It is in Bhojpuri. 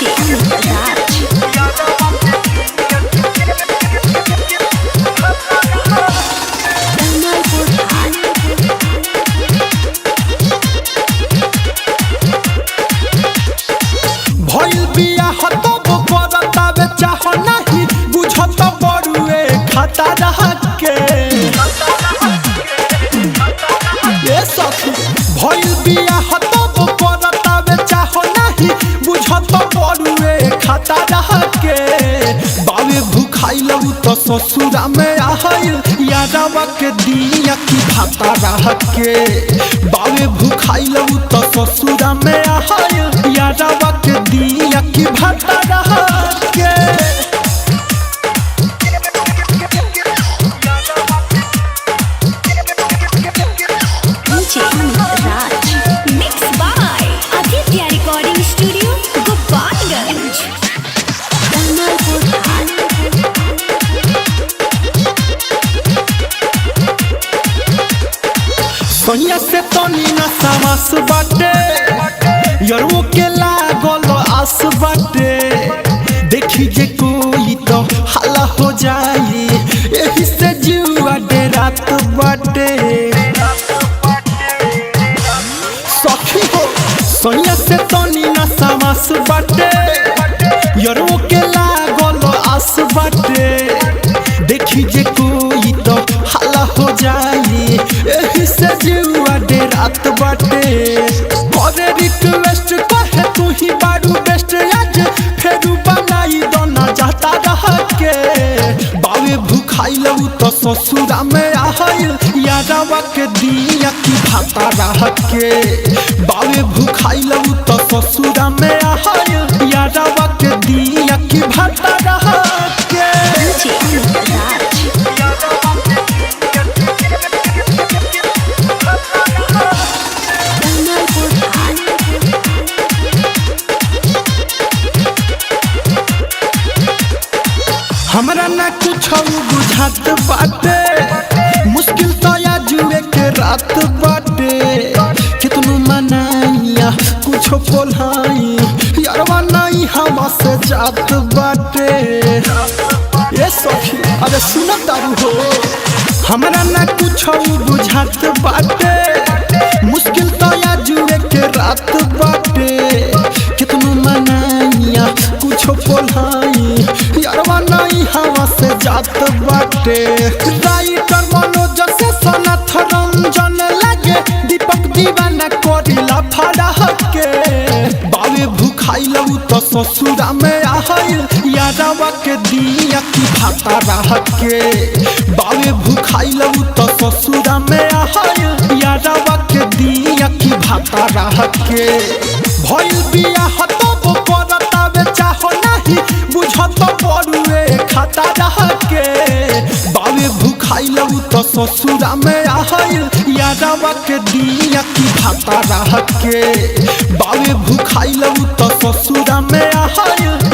DJ Amit Raj. Kamalpur High. भइल बियाह तब करतावे चाह नाही बुझत बड़ुए खाता रह के। ए सखी, भइल बियाह तब करतावे चाह नाही बुझत बड़ुए खाता रह के। बावे भूखाइल उ त ससुरा में आइल यारवा के दिया की भाता रह के। बावे भूखाइल उ त ससुरा में आइल यारवा के दिया की भाता रह के। DJ Amit Raj. Mixed by Aditya Recording Studio, Gopalganj. Kamalpur High. सैया से तनी न सावास बाटे, यरवो के लागल आस बाटे। देखी जे कोई तो हाला हो जाई, एही से जीवा डेरात बाटे। सखी हो, सैया से तनी न सावास बाटे, यरवो के लागल आस बाटे। देखी जे कोई तो हाला हो जाई, एही से जीवा डेरात बाटे। करे रिक्वेस्ट कहे तू ही बारू बेस्ट, आज फेरू बनाई दोना जाता रह के। बावे भूखाइल उ त ससुरा में आइल यारवा के दिया की भाता रह के। बावे भूखाइल उ त ससुरा में आइल यारवा के दिया की भाता रह के। DJ Amit Raj. Kamalpur High. हमरा ना कुछ बुझात बाटे, मुश्किल तो या जुए के रात बाटे। कितनो मनाइया कुछ बोलाई, यारवा नहीं हवा से जात बाटे। ए सखी, अरे सुन तारू हो, हमरा ना कुछ बुझात बाटे, मुश्किल तो या जुए के रात बाटे। कितनो मनाइया कुछ बोलाई, यारवा नहीं हवा से जात बाटे। राइटर मनोज से सनथ रंजन लागे, दीपक दीवाना करिला फराह के। बावे भूखाइल उ त ससुरा में आइल यारवा के दिया की भाता रह के। बावे भूखाइल उ त ससुरा में आइल यारवा के दिया की भाता रह के। भइल बियाह तब करतावे चाह नाही बुझत बड़ुए खाता रह के। बावे भूखाइल उ त ससुरा में आइल यारवा के दिया की भाता रह के। बावे भूखाइल उ त ससुरा में आइल